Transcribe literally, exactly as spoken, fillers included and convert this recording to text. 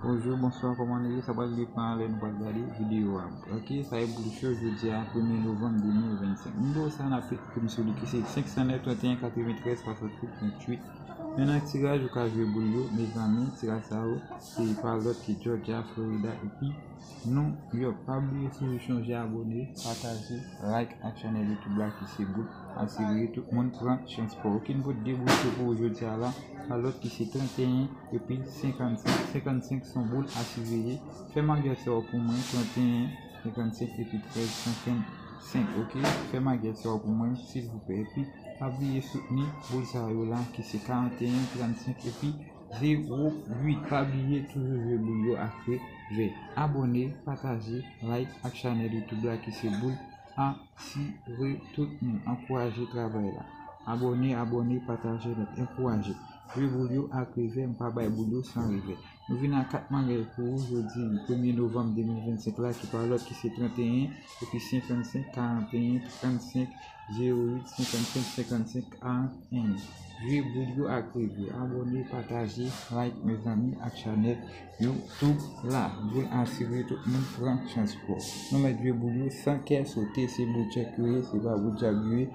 Bonjou, bonswa, kòman nou ye? Sa pral depann lè nou pral gade videyo a. Ok, sa e boul cho jodi a, premye novanm de mil vennsenk. Nimewo sa n ap ekri m sou li ki se senk san nèf, trannteyen, katreventrèz, swasanntuit, venntuit. Men nan tiraj ou ka jwe boul yo, mezanmi, tiraj sa yo se pa lòt ki Georgia, Florida epi New York. Pa bliye toujou chonje abòne, pataje, like ak chanèl YouTube la ki se Boul. Asire tout moun pran chans pa w. Ok, n pote de boul cho pou ou jodi a la, pa lòt ki se trannteyen epi senkannsenk. Senkannsenk se yon boul a siveye. Fè maget sa yo pou mwen, trannteyen, senkannsenk epi trèz, senkannsenk. Ok, fè maget sa yo pou mwen, silvouplè. Epi pa bliye soutni boul sa yo la ki se karannteyen, trannsenk epi zewo uit. Pa bliye toujou jwe boul yo ak revè. Abòne, pataje, like ak chanèl YouTube la ki se Boul. Asire tout moun, ankouraje travay la. Abòne, abòne, pataje, nèt, ankouraje. Jwe boul yo ak revè, m pa bay boul yo san revè. Nou vin ak kat maget pou ou jodi, premye novanm de mil vennsenk la, ki pa lòt ki se trannteyen, epi senkannsenk, karannteyen, trannsenk, zewo uit, senkannsenk, senkannsenk, karannteyen. Jwe boul yo ak revè. Abòne, pataje, like, mezanmi, ak chanèl YouTube la. Boul asire tout moun pran chans pou. Nou mèt jwe boul yo san kè sote, se boul tchèk yo ye, se pa boul djab yo ye.